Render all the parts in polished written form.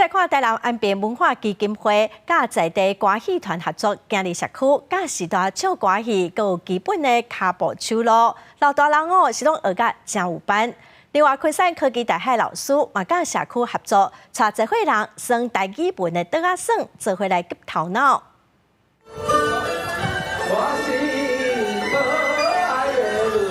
來看台南安平文化基金會佮在地歌戲團合作，行入社區，教序大唱歌戲，閣有基本的跤步手路，老大人哦是攏學甲誠有範。另外，昆山科技大學老師嘛佮社區合作，帶濟歲人耍台語文的桌仔耍，做伙來激頭腦。我是可愛的女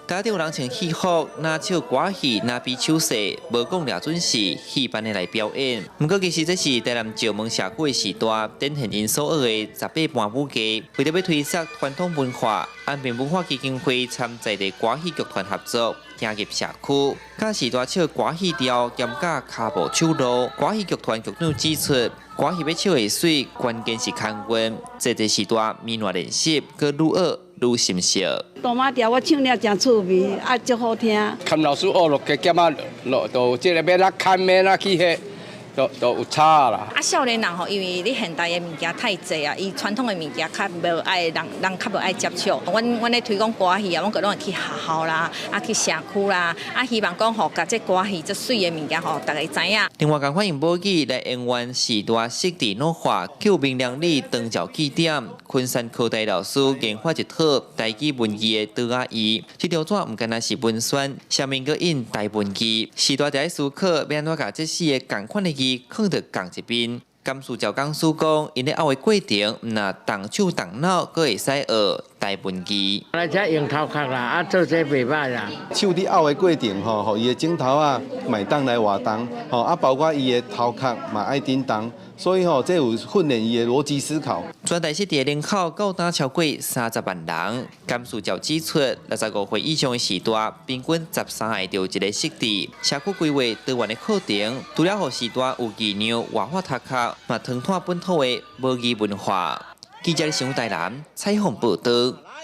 台頂有人穿戲服，若唱歌戲，若比手勢，無講掠準是戲班的來表演。毋過其實這是台南石門社區的序大，展現𪜶所學的十八般武藝。為著欲推捒傳統文化，安平文化基金會參在地歌戲劇團合作，行入社區，教序大唱歌戲調，兼教跤步手路。歌戲劇團劇長指出，歌戲欲唱會媠，關鍵是空韻。濟濟序大面爛練習，閣愈學愈心熟。哆媽調我唱了誠趣味，啊，足好聽。看老師學落加減仔落，就這个欲怎牽欲怎去彼，都有差啦。啊，少年人吼，因為你現代的物件太濟啊，伊傳統的物件較無愛人，人較無愛接觸。阮咧推廣歌戲啊，阮閣攏會去學校啦，啊去社區啦，啊希望講予共這歌戲這媠的物件，予逐家知影。另外，仝款用母語來演員序大失智腦化，救明良里長照據點，昆山科大老師研發一套台語文字的桌仔椅，這張紙毋干焦是文宣，上面閣印台文字，序大佇咧思考欲按怎共這四个仝款的字囥佇仝一邊。甘樹照講師講，𪜶咧拗的過程，毋若動手動腦，閣會使學台文字。來遮用頭殼啦，啊做這袂䆀啦。手佇拗的過程吼，予伊的指頭仔嘛會當來活動，吼啊包括伊的頭殼嘛愛振動，所以吼這有訓練伊的邏輯思考。全台失智人口到今超過30萬人。甘樹照指出，65歲以上的序大，平均13個就有一個失智。社區規劃多元的課程，除了予序大有技能活化頭殼，嘛拓展本土的母語文化。記者新聞台南採訪報導。